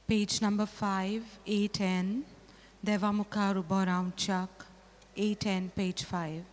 Page number 5, 8N, देवा मुखार उबो रावच्याक, 8N, page 5.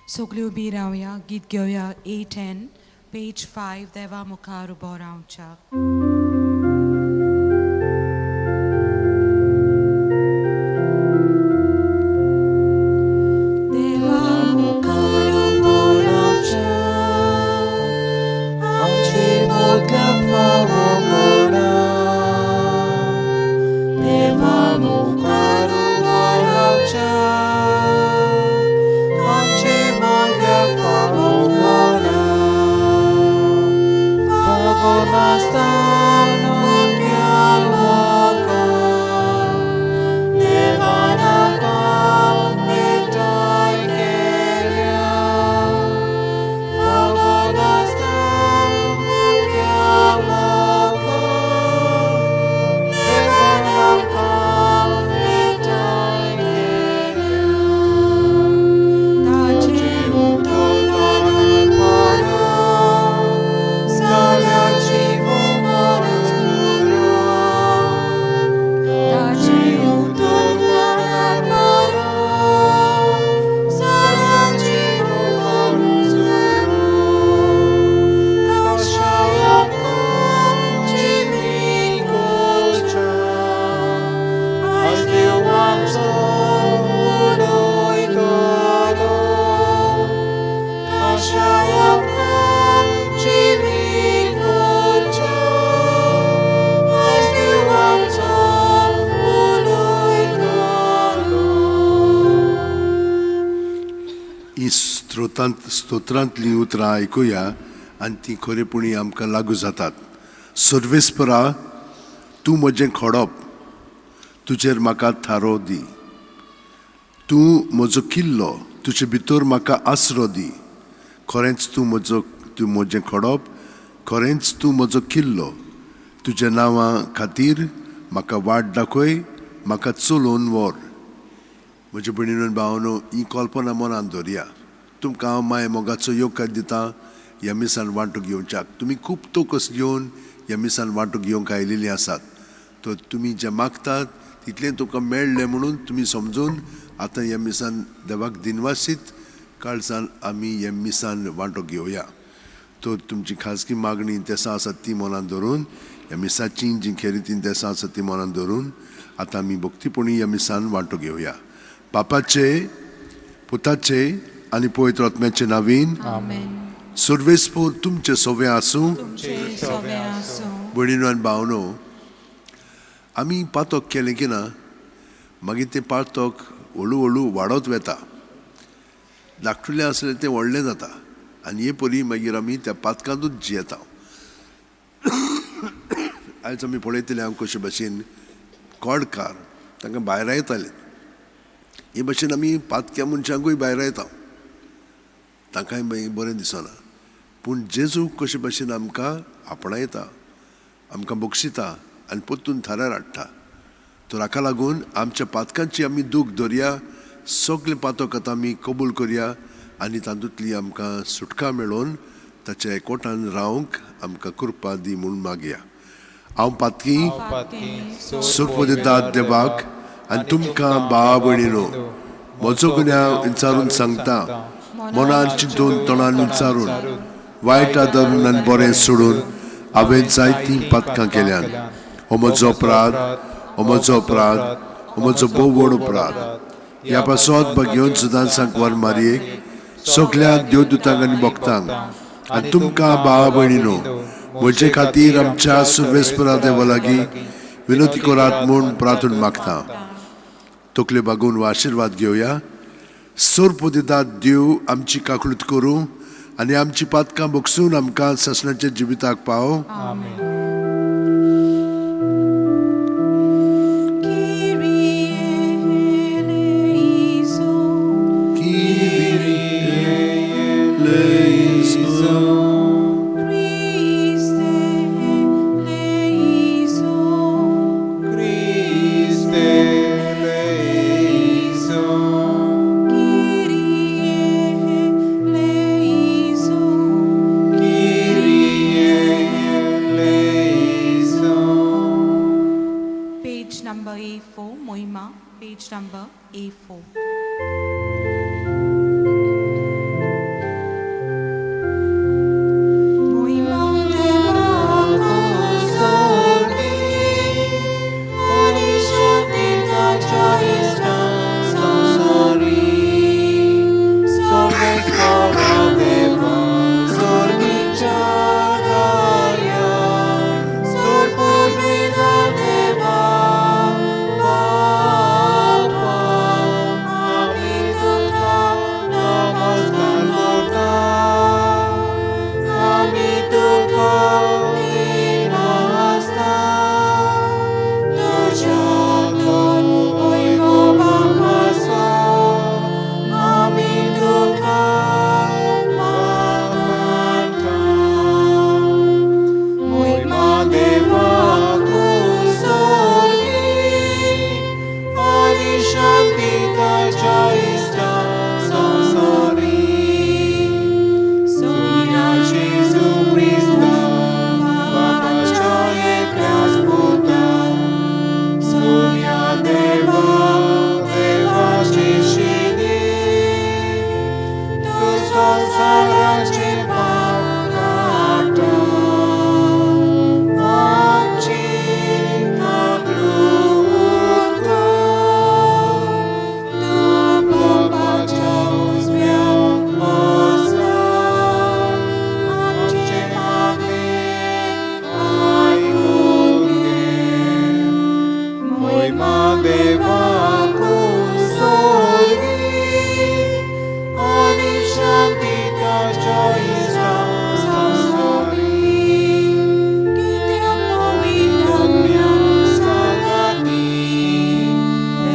सगळीं उबी रावया, गीत घेवया 8N, page 5, देवा मुखार उबो रावच्याक. देवा मुखार उबो रावच्याक, आमचे मोदल्या फावो कोणा, देवा मुखार उबो रावच्याक, आमचे मोदल्या फावो कोणा, फावो नासतना फुटक्या लोकां, देवान आमकां एकठांय केल्या. फावो नासतना फुटक्या लोकां, देवान आमकां एकठांय केल्या. ताचे उतरतान परा, जाल्यार जीव मरणच पुरो. ताचे उतरतान परा, जाल्यार जीव मरणच पुरो. कशाय आमकां जिवीत करच्याक, आयज देव आमचो उलयतलो. कशाय आमकां जिवीत करच्याक, आयज देव आमचो उलयतलो. ही स्तोत्रांतलीं उतरां आयकुया आनी ती खरेपणी आमकां लागू जातात. सर्वेस्परा, तूं म्हजें खोडप, तुजेर म्हाका थारो दी. तूं म्हजो किल्लो, तुजे भितर म्हाका आसरो दी. खरेंच तूं म्हजो, तूं म्हजें खोडप, खरेंच तूं म्हजो किल्लो. तुज्या नांवा खातीर म्हाका वाट दाखय, म्हाका चलोवन व्हर. म्हज्या भयणीनो भावनो, ही कल्पना मनान दवरया. तुमकां हांव माय मोगाचो येवकार दिता ह्या मिसान वांटो घेवच्याक. तुमी खूब तोकस घेवन ह्या मिसान वांटो घेवंक आयिल्लीं आसात. तर तुमी जें मागतात तितलें तुमकां मेळ्ळें म्हणून तुमी समजून आतां ह्या मिसान देवाक दिनवासीत काळजान आमी ह्या मिसान वांटो घेवया. तर तुमची खाजगी मागणी तेसां आसात ती मनान धरून, ह्या मिसाची जी खेरीत तेसां आसात ती मनान धरून आतां आमी भक्तीपणी ह्या मिसान वांटो घेवया. बापाचे, पुताचे आनी पवित्र आत्म्याचे नावीन. आमेन. सर्वेस्पोर तुमचे सोवे आसूं. तुमचे सोवे आसूं. भयणीनो आनी भावनो, आमी पातक केलें की ना, मागीर तें पातक हळू हळू वाडत वता. धाकटुलें आसलें तें व्हडलें जाता आनी हे परी मागीर आमी त्या पातकांतूच जियेता. आयज आमी पळयतले हांव कशे भशेन कोडकार तांकां भायर येताले. हे भशेन आमी पातक्या मनशांकूय भायर येता, तांकांय मागीर बरें दिसना. पूण जेजू कशे भशेन आमकां आपणायता, आमकां बक्षिता आनी परतून थाऱ्यार हाडटा. तर हाका लागून आमच्या पातकांची आमी दूख धरया, सगळें पातक आतां आमी कबूल करया आनी तातूंतली आमकां सुटका मेळोवन ताच्या एकवटान रावंक आमकां कृपा दी म्हूण मागया. हांव पातकी सुरपदितात देवाक आनी तुमकां भावा भयणीनो म्हजो गुन्यांव विचारून सांगता. मनान चिंतून तोंडान विचारून वायट आदरून आनी बरें सोडून हांवें जायतीं पातकां केल्यान. हो म्हजो अपराध, हो म्हजो अपराध, हो म्हजो भोव व्हड अपराध. ह्या पासत भाग्योन सदां सांकवार मारयेक सगल्या देवदूतांक आनी भक्तांक आनी तुमकां भावा भयणीनो म्हजे खातीर आमच्या सुर्वेस्परा देवा लागीं विनोती करात म्हूण प्रार्थून मागता. तकल्यो बागोवन हो आशिर्वाद घेवया. सोरपोदितात देव आमची काकळूत करूं आनी आमची पातकां बगसून आमकां सासणाच्या जिविताक पाव. Page number A4, Moima, page number A4. Moima देवाक सोडली आनी शक्ती ताच्या इश्टां संवसारी. सर्वेस्परा देवा सोर्गीच्या राया, सोरपुत्रिता देवा बापा, आमी तुका नमस्कार करता, आमी तुका निमासता. तुज्या दोन वैभवापासो आमी तुका मागता. मोहिमा देवाक सोडली आनी शांती ताच्या इश्टां संवसारी. सुम्या जेजू क्रिस्ता बापाच्या एकल्याच पुता, सुम्या देवा देवाची शिदी, तूं संवसाराचे पाप काडटा, आमची काकळूत कर. तूं बापाच्या उजव्या बसला, आमचें मागणें आयकून घे. मोहिमा देवाक सोडली आनी शांती ताच्या इश्टां संवसारी. कित्याक पवित्र आत्म्या सांगाती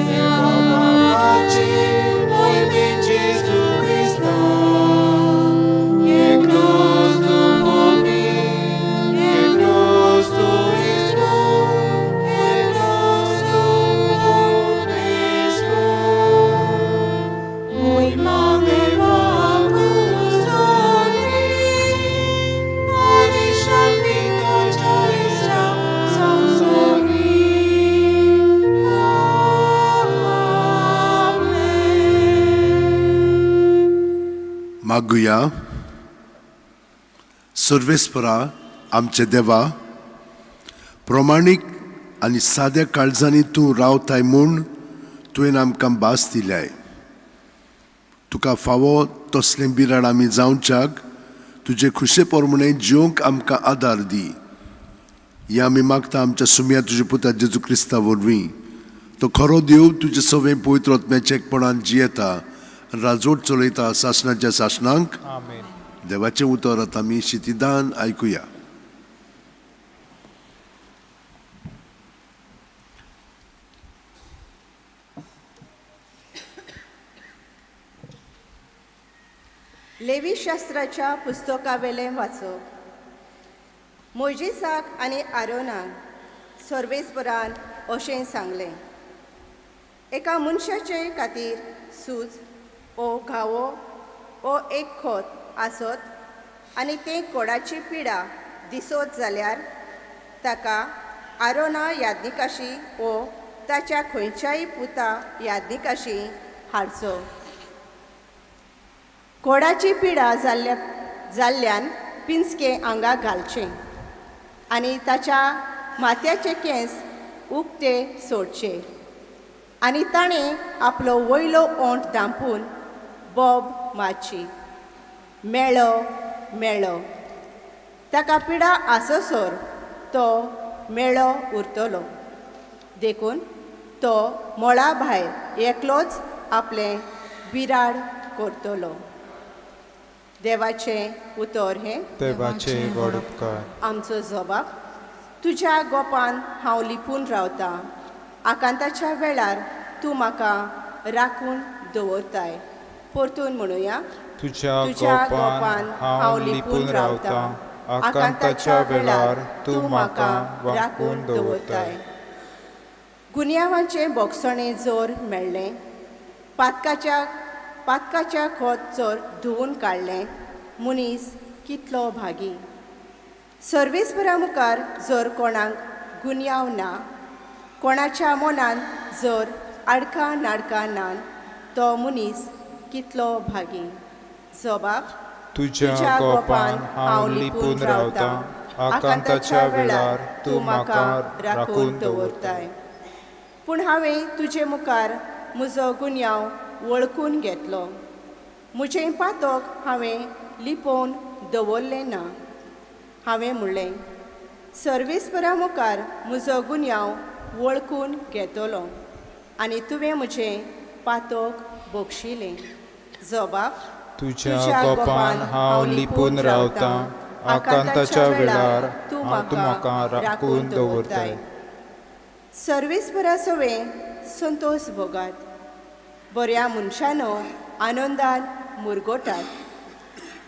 देवा बापाचे मोहिमेन जेजू क्रिस्ता, एकलोच तूं भूमी, एकलोच तूं इश्वर, एकलोच तूं परमेश्वर. मोहिमा देवाक सोडली आनी शांती ताच्या इश्टां संवसारी. Amen. मागुया. सर्वेस्परा आमचे देवा, प्रमाणीक आनी साद्या काळजांनी तूं रावताय म्हूण तुवें आमकां भास दिल्याय. तुका फावो तसलें बिराड आमी जावच्याक तुजे खुशे प्रमाणे जिवंक आमकां आदार दी. हें आमी मागता आमच्या सुम्या तुज्या पुता जेजू क्रिस्ता वरवीं. तो खरो देव तुजे सवें पवित्र आत्म्याच्या एकपणान जियेता आनी राजवट चलयता सासणाच्या सासणांक. आमेन. देवाचें उतर आतां आमी शितिदान आयकुया. लेवीशास्त्राच्या पुस्तकावेलें वाचप. मोयजेसाक आनी आरोनाक सर्वेस्परान अशें सांगलें, एका मनशाचे खातीर सूज ओ घावो ओ एक खोत आसत आनी तें कोडाची पिडा दिसत जाल्यार ताका आरोना यादनिकाशी वो ताच्या खंयच्याय पुता यादनिकाशी हाडचो. कोडाची पिडा जाल्ल्यान पिंजकें आंगाक घालचें आनी ताच्या माथ्याचे केंस उक्ते सोडचे आनी ताणें आपलो वयलो ओंठ धांपून बोब मारची. मेळो मेळो ताका पिडा आससर तो मेळो उरतलो. देखून तो मळा भायर एकलोच आपलें बिराड करतलो. देवाचें उतर हें. देवाचे व्हड उपकार. आमचो जबाब. तुज्या गोपान हांव लिपून रावतां. आकांताच्या वेळार तूं म्हाका राखून दवरताय. परतून म्हणुया. तुज्या गोपान हांव लिपून रावतां. आकांताच्या वेळार तूं म्हाका राखून दवरताय. गुन्यांवाचें बोगसणें जोर मेळ्ळें, पातकाच्या खोत जोर धुवून काडलें. मनीस कितलो भागी. सर्वेस्परा मुखार जर कोणाक गुन्यांव ना, कोणाच्या मनान जर आडकां नाडकां ना, तो मनीस कितलो भागी. जबाब. तुज्या गोपान हांव लिपून रावतां. आकांताच्या वेळार तूं म्हाका राखून दवरताय. पूण हांवें तुजे मुखार म्हजो गुन्यांव वळखून घेतलो. म्हजें पातक हांवें लिपोवन दवरलें ना. हांवें म्हणलें, सर्वेस्परा मुखार म्हजो गुन्यांव वळखून घेतलो आनी तुवें म्हजें पातक बक्षिलें. जबाब. तुज्या गोपान हांव लिपून रावतां. आकांताच्या वेळार तूं म्हाका राखून दवरताय. सर्वेस्परा सवें संतोश भोगात. बऱ्या मनशानो आनंदान मुरगोटात.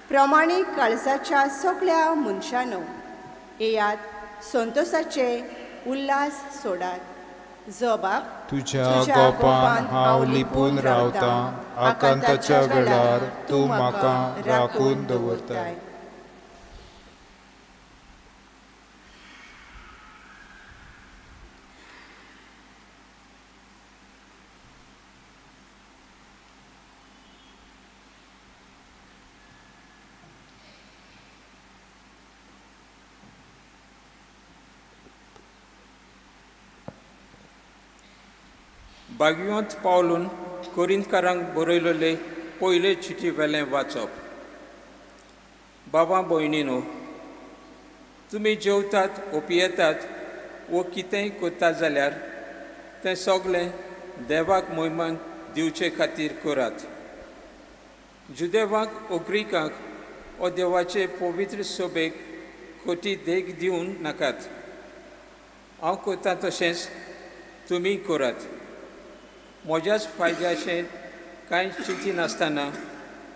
प्रमाणीक काळजाच्या सगळ्या मनशानो येयात, संतोसाचे उल्हास सोडात. जबाब. तुज्या गोपान हांव लिपून रावतां. आकांताच्या वेळार तूं म्हाका राखून दवरताय. बागियोंत पावलून कोरिंतकारांक बरयलेले पयले चिटी वेलें वाचप. बाबा भयणीनो, तुमी जेवतात वो पियेतात वो कितेंय करतात जाल्यार तें सगळें देवाक मोहिमान दिवचे खातीर करात. जुदेवाक वो ग्रिकाक वो देवाचे पवित्र सोबेक खोटी देख दिवन नाकात. हांव करता तशेंच तुमी करात. म्हज्याच फायद्याचें कांय चिंती नासतना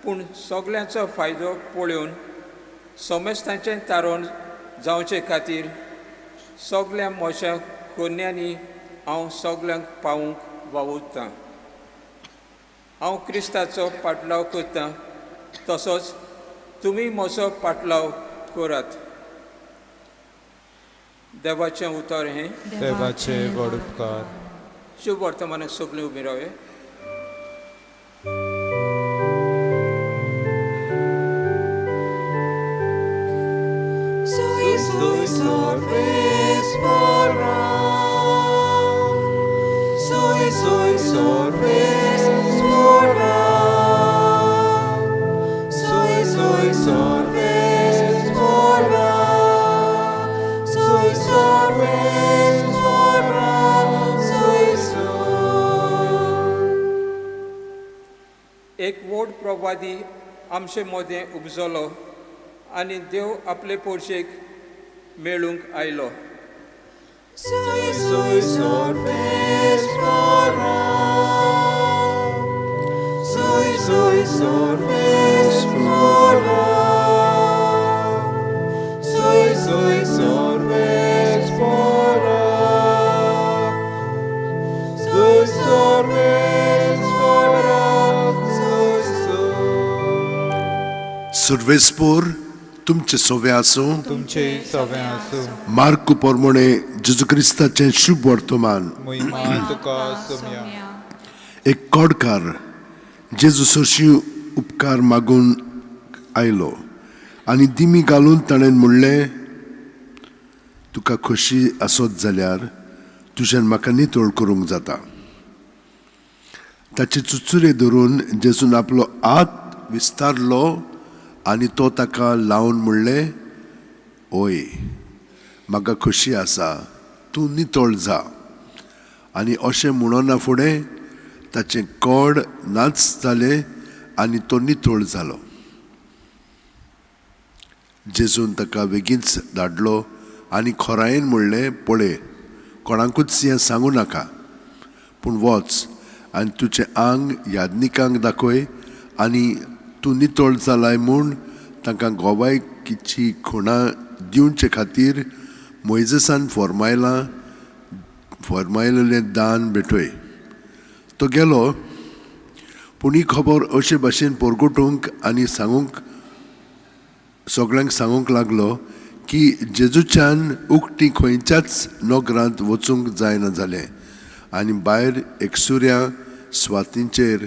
पूण सगल्यांचो फायदो पळोवन समेस्तांचें तारण जावचे खातीर सगल्या म्हज्या कोन्यांनी हांव सगल्यांक पावूंक वावुरतां. हांव क्रिस्ताचो पाटलाव करतां तसोच तुमी म्हजो पाटलाव करात. देवाचें उतर हें. देवाचे व्हड उपकार. शुभ वर्तमानाक सगळीं उबी रावया. Sui sorvespora, sui sui sorvespora, sui sui sorvespora, sui sorvespora, sui sui. एक व्हड प्रवादी आमचे मदें उपजलो आनी देव आपले पोरशेक मेळूंक आयलो. Sui sui sorvespora, sui sui sorvespora, sui sui sorvespora, sui sorvespora, sui sui. सर्वेस्पोर तुमचे सोवे आसूं। तुमचे सवें आसूं। मार्कू पोरमोणे जेजू क्रिस्ताचें शुभ वर्तमान। महिमा तुका सोम्या। एक कोडकार जेजू सरशीं उपकार मागून आयलो आनी दिमी घालून ताणें म्हणलें, तुका खोशी आसत जाल्यार तुज्यान म्हाका नितळ करूंक जाता। ताचे चुचुरे धरून जेजून आपलो हात विस्तारलो आनी तो ताका लावन म्हणलें, ओय म्हाका खोशी आसा, तूं नितळ जा। आनी अशें म्हणना फुडें ताचें कोड नाच जालें आनी तो नितळ जालो। जेजून ताका बेगीनच धाडलो आनी खोरायेन म्हणलें, पळय कोणाकूच हें सांगू नाका, पूण वच आनी तुजें आंग याज्ञिकांक दाखय आनी तूं नितळ जालाय म्हूण तांकां गोवायकीची खुणां दिवचे खातीर मोयजेसान फॉर्मायलेलें दान भेटय। तो गेलो, पूण ही खबर अशे भाशेन परगटूंक आनी सांगूंक सगळ्यांक सांगूंक लागलो की जेजूच्यान उकती खंयच्याच नगरांत वचूंक जायना जालें आनी भायर एकसुऱ्या स्वातींचेर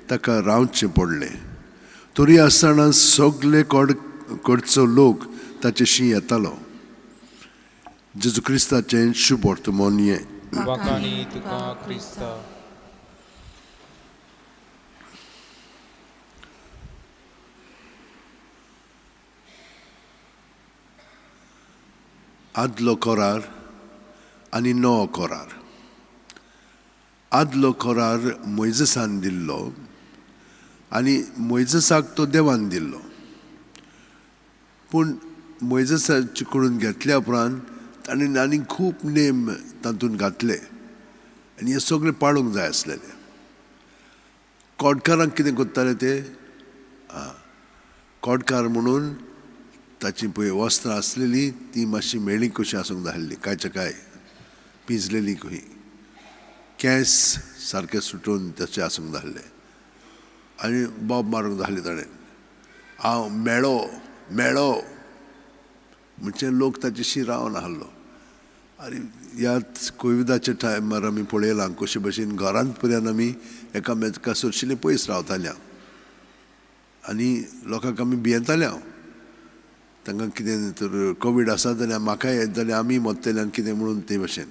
ताका रावचें पडलें। तरी आसतना सगळे कडचो लोक ताचेशी येतालो। जेजू क्रिस्ताचें शुभ वर्तमान हें। वाखाणी तुका क्रिस्ता। आदलो करार आनी नवो करार। आदलो करार मोयजेसान दिल्लो आनी मोयजेसाक तो देवान दिल्लो, पूण मोयजेसाचे कडून घेतल्या उपरांत ताणें आनी खूब नेम तातूंत घातले आनी हे सगळे पाळूंक जाय आसलेले। कोडकारांक कितें करताले ते, कोडकार म्हणून ताची पळय वस्त्रां आसलेली ती मातशी मेळी कशी आसूंक जाय आसली, कांयच्या कांय पिंजलेली खंय, केंस सारके सुटून तशें आसूंक जाय आसलें आनी बोब मारूंक जाय आसली ताणें, हांव मेळो मेळो म्हणजे लोक ताचेशी रावन आहलो। आनी ह्या कोविडाच्या टायमार आमी पळयलां कशे भशेन घरांत पर्यंत आमी एकामेका सरशिल्ले पयस रावताले आनी लोकांक आमी भियेताले। तांकां कितें तर कोवीड आसा जाल्यार म्हाकाय येत जाल्यार आमी मरतले आनी कितें म्हणून ते भशेन।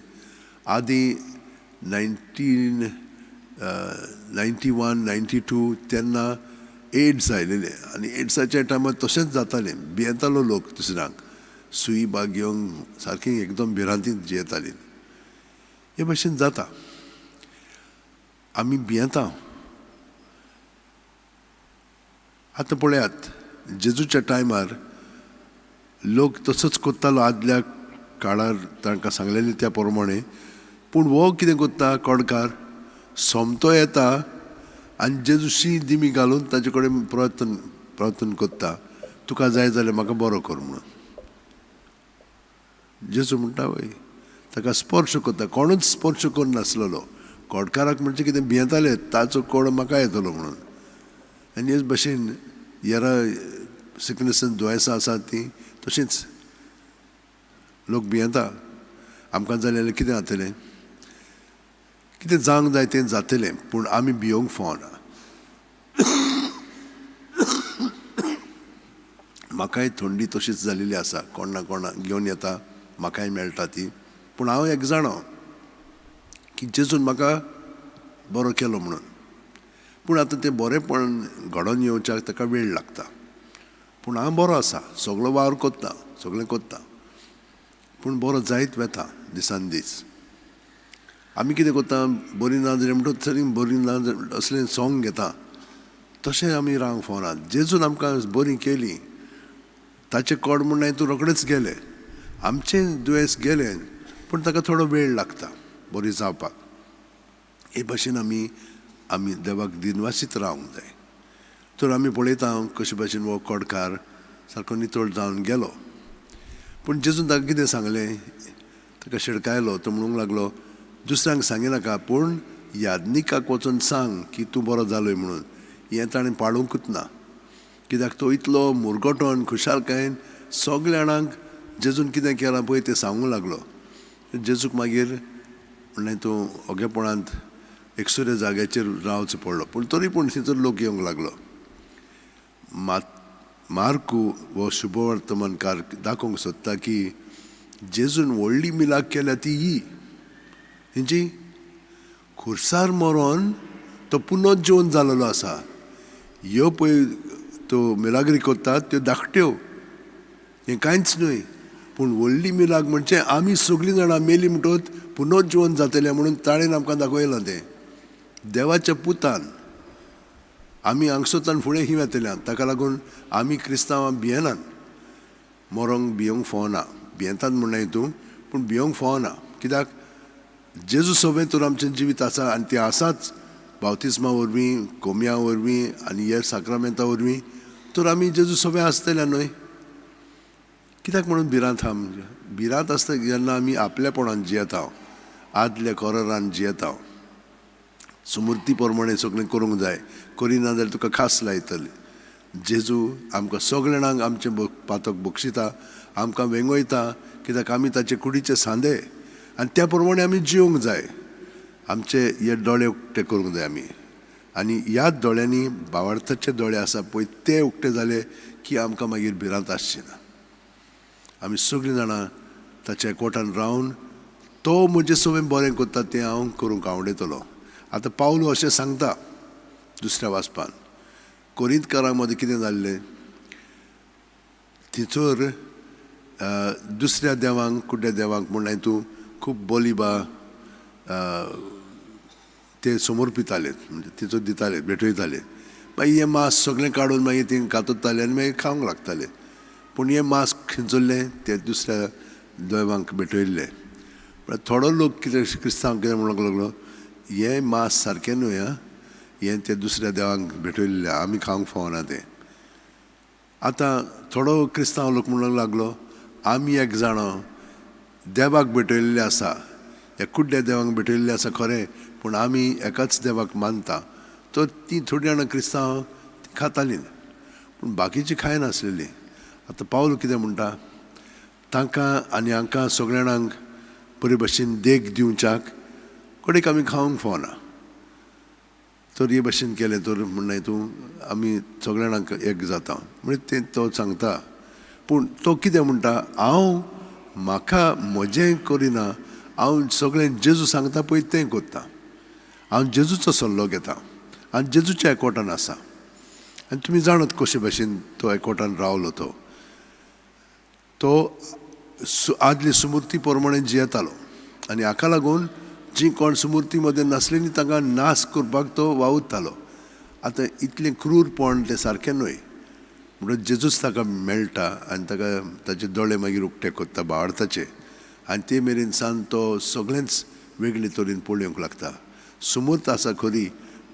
आदीं 1991 92 तेन्ना एड्स आयलेले आनी एड्साच्या टायमार तशेंच जातालें, भियेतालो लोक दुसऱ्यांक सुई बाग घेवंक सारकी एकदम भिरांतीन जियेताली। हे भशेन जाता, आमी भियेता। आतां पळयात जेजूच्या टायमार लोक तसोच करतालो आदल्या काळार तांकां सांगलेलें त्या प्रमाणे, पूण हो कितें करता कोडकार सोमतो येता आनी जेजूशी दिमी घालून ताचे कडेन प्रार्थना करता, तुका जाय जाल्यार म्हाका बरो कर म्हणून। जेजू म्हणटा वय ताका स्पर्श करता, कोणूच स्पर्श करनासलेलो। कोडकाराक म्हणजे कितें भियेताले ताचो कोड म्हाका येतलो म्हणून। आनी हेच भशेन येरा सिकनेसान दुयेंसां आसात तीं तशींच लोक भियेता, आमकां जालें जाल्यार कितें जातलें, कितें जावंक जाय तें जातलें, पूण आमी भियोंक फावना। म्हाकाय थंडी तशीच जालेली आसा, कोण ना कोणा घेवन येता, म्हाकाय मेळटा ती, पूण हांव एक जाणो की जेजून म्हाका बरो केलो म्हणून। पूण आतां तें बरेंपण घडोवन येवच्याक ताका वेळ लागता, पूण हांव बरो आसा, सगळो वावर करता, सगळें करता, पूण बरो जायत वता दिसान दीस। आमी कितें करता, बरी ना जाल्यार म्हणटच तरी बरी ना असलें सोंग घेता, तशें आमी रावंक फावना। जेजून आमकां बरी केली, ताचें कोड म्हूण तूं रोखडेच गेलें, आमचें दुयेंस गेलें, पूण ताका थोडो वेळ लागता बरी जावपाक। हे भाशेन आमी आमी देवाक दिनवासीत रावंक जाय। तर आमी पळयता कशे भाशेन हो कोडकार सारको नितळ जावन गेलो, पूण जेजून ताका कितें सांगलें, ताका शिडकायलो। तो म्हणूंक लागलो दुसऱ्यांक सांगिनाका, पूण याज्ञिकाक वचून सांग की तूं बरो जालोय म्हणून। हें ताणें पाळूंकच ना, कित्याक तो इतलो मुरगटोन खुशालकायेन सगल्या जाणांक जेजून कितें केलां पळय तें सांगूंक लागलो. जेजूक मागीर म्हणलें तूं ओगेपणांत एकसुऱ्या जाग्याचेर रावचो पडलो, पूण तरी पूण थंयसर लोक येवंक लागलो. मार्कू हो शुभवर्तमानकार दाखोवंक सोदता की जेजून व्हडली मिलाग केल्या ती ही तेंची खुर्सार मरोन तो पुनोत जेवन जालेलो आसा. ह्यो पळय त्यो मिलाग्री करतात त्यो धाकट्यो, हें कांयच न्हय, पूण व्हडली मिलाग म्हणजे आमी सगळीं जाणां मेली म्हणटकच पुनोत जिवन जातलें म्हणून ताणें आमकां दाखयलां तें. देवाच्या पुतान आमी हांगसरच्यान फुडें ही वेतल्या, ताका लागून आमी क्रिस्तांवां भियेनात, मरोंक भियोंक फावना. भियेतात म्हणना हितून, पूण भियोंक फावना, कित्याक जेजू सवें तर आमचें जिवीत आसा आनी तें आसाच बावतिस्मा वरवीं, कोमया वरवीं आनी हेर साक्रामेंता वरवीं तर आमी जेजू सवें आसतले न्हय. कित्याक म्हणून भिरांत आहा? भिरांत आसता जेन्ना आमी आपलेपणान जियेता, आदल्या कोरारान जियेता, सुमुर्ती प्रमाणे सगळें करूंक जाय, करिना जाल्यार तुका खास लायतली. जेजू आमकां सगळे जाणांक आमचें पातक बक्षिता, आमकां वेंगयता, कित्याक आमी ताचे कुडीचे सांदे आनी त्या प्रमाणे आमी जिवंक जाय. आमचे हे दोळे उक्ते करूंक जाय आमी, आनी ह्या दोळ्यांनी भावार्थाचे दोळे आसा पळय ते उक्ते जाले की आमकां मागीर भिरांत आसची ना. आमी सगळीं जाणां ताच्या एकवटान रावन तो म्हजें सगळें बरें करता तें हांव करूंक आवडयतलो. आतां पावलो अशें सांगता दुसऱ्या वाचपान, कोरिंतकारां मदें कितें जाल्लें, थंयसर दुसऱ्या देवांक कुड्ड्या देवांक म्हणल्यार तूं खूब बोलिबा ते समर्पिताले, म्हणजे थंयसर दिताले, भेटयताले. मागीर हें मांस सगळें काडून मागीर ती कातरताले आनी मागीर खावंक लागताले. पूण हें मांस खंयसरलें तें दुसऱ्या देवांक भेटयल्लें. म्हळ्यार थोडो लोक कितें क्रिस्तांव कितें म्हणूंक लागलो, हें मांस सारकें न्हय आं, हें तें दुसऱ्या देवांक भेटयल्लें, आमी खावंक फावना तें. आतां थोडो क्रिस्तांव लोक म्हणूंक लागलो, आमी एक जाणां देवाक भेटयल्लें आसा, ह्या कुड्ड्या देवांक भेटयल्लें आसा खरें, पूण आमी एकाच देवाक मानता. तर तीं थोडीं जाणां क्रिस्तांव खातालीं, पूण बाकीचीं खायनासलेलीं. आतां पावल कितें म्हणटा, तांकां आनी हांकां सगळ्या जाणांक बरे भशेन देख दिवच्याक कडेक आमी खावंक फावना. तर हे भशेन केलें तर म्हणलें तूं आमी सगळ्या जाणांक एक जाता म्हणजे तें तो सांगता. पूण तो कितें म्हणटा, हांव म्हाका म्हजें करिना, हांव सगळें जेजू सांगता पळय तें करता, हांव जेजूचो सल्लो घेता आनी जेजूच्या एकवटान आसा. आनी तुमी जाणात कशे भशेन तो एकवटान रावलो. तो तो आदली सुमुर्ती प्रमाणे जियेतालो आनी हाका लागून जी कोण सुमुर्ती मदें नासलेली तांकां नाश करपाक तो वावुरतालो. आतां इतलें क्रूरपण तें सारकें न्हय, म्हणून जेजूच ताका मेळटा आनी ताका ताचे दोळे मागीर उक्ते करता भावार्थाचे, आनी ते मेरेन सान तो सगळेंच वेगळे तरेन पळोवंक लागता. सुमूर्त आसा खरी,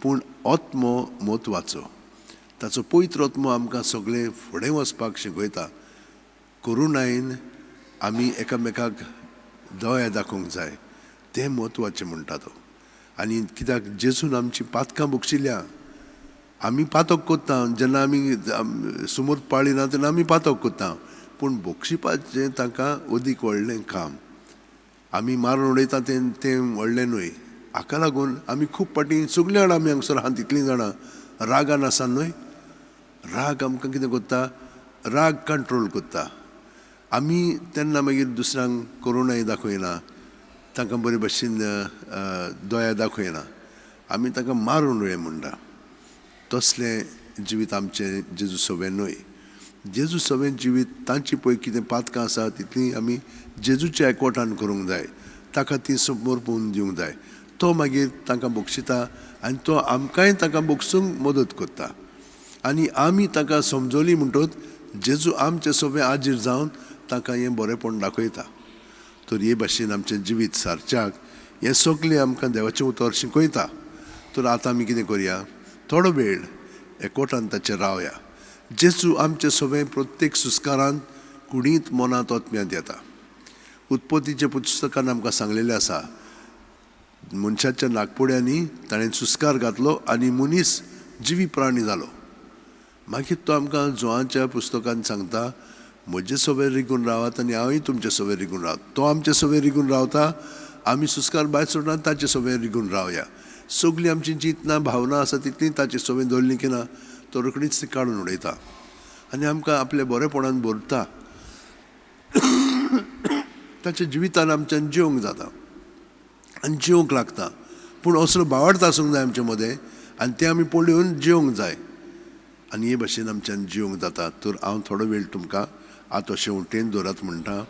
पूण आत्मो म्हत्वाचो, ताचो पवित्र आत्मो आमकां सगळें फुडें वचपाक शिकयता. करुणायेन आमी एकामेकाक दया दाखोवंक जाय, तें म्हत्वाचें म्हणटा तो. आनी कित्याक जेजून आमची पातकां बक्षिल्या, आमी पातक करता जेन्ना आमी सुमूर्त पाळिना तेन्ना आमी पातक करता, पूण बक्षिपाचें तांकां अदीक व्हडलें काम. आमी मारून उडयता तें तें व्हडलें न्हय. हाका लागून आमी खूब फावटी सगळीं जाणां आमी हांगसर आहा तितलीं जाणां रागान आसा न्हय. राग आमकां कितें करता, राग कंट्रोल करता. आमी तेन्ना मागीर दुसऱ्यांक करुणाय दाखयना, तांकां बरे भशेन दया दाखयना, आमी तांकां मारून उडय म्हणटा. तसलें जिवीत आमचें जेजू सवें न्हय. जेजू सवें जिवीत तांची पळय कितें पातकां आसा तितलीं आमी जेजूच्या एकवटान करूंक जाय, ताका ती समर्पून दिवंक जाय. तो मागीर तांकां बक्षिता आनी तो आमकांय तांकां बक्षूंक मदत करता. आनी आमी तांकां समजली म्हणटकच जेजू आमचे सवें आजीर जावन तांकां हें बरेंपण दाखयता. तर हे भाशेन आमचें जिवीत सारच्याक हें सगळें आमकां देवाचें उतर शिकयता. तर आतां आमी कितें करया, थोडो वेळ एकवटान ताचेर रावया. जेजू आमचे सवें प्रत्येक सुस्कारांत कुडींत मनांत आत्म्यांत येता. उत्पत्तीच्या पुस्तकान आमकां सांगलेलें आसा, मनशाच्या नागपुड्यांनी ताणें सुस्कार घातलो आनी मनीस जिवी प्राणी जालो. मागीर तो आमकां जोवाच्या पुस्तकान सांगता, म्हजे सवेर रिगून रावात आनी हांवूय तुमचे सवेर रिगून रावत. तो आमचे सवेर रिगून रावता, आमी सुस्कार भायर सोडना, ताचे सवेर रिगून रावया. सगळीं आमची चिंतना भावना आसा तितली ताचे सवें दवरली की ना तो रोखडीच ती काडून उडयता आनी आमकां आपल्या बरेपणान भरता. ताच्या जिवितान आमच्यान जिवंक जाता आनी जिवंक लागता. पूण असलो भावार्थ आसूंक जाय आमचे मदें आनी तें आमी पळोवन जिवंक जाय आनी हे भाशेन आमच्यान जिवंक जाता. तर हांव थोडो वेळ तुमकां आतां शेंवटेन दवरात म्हणटा.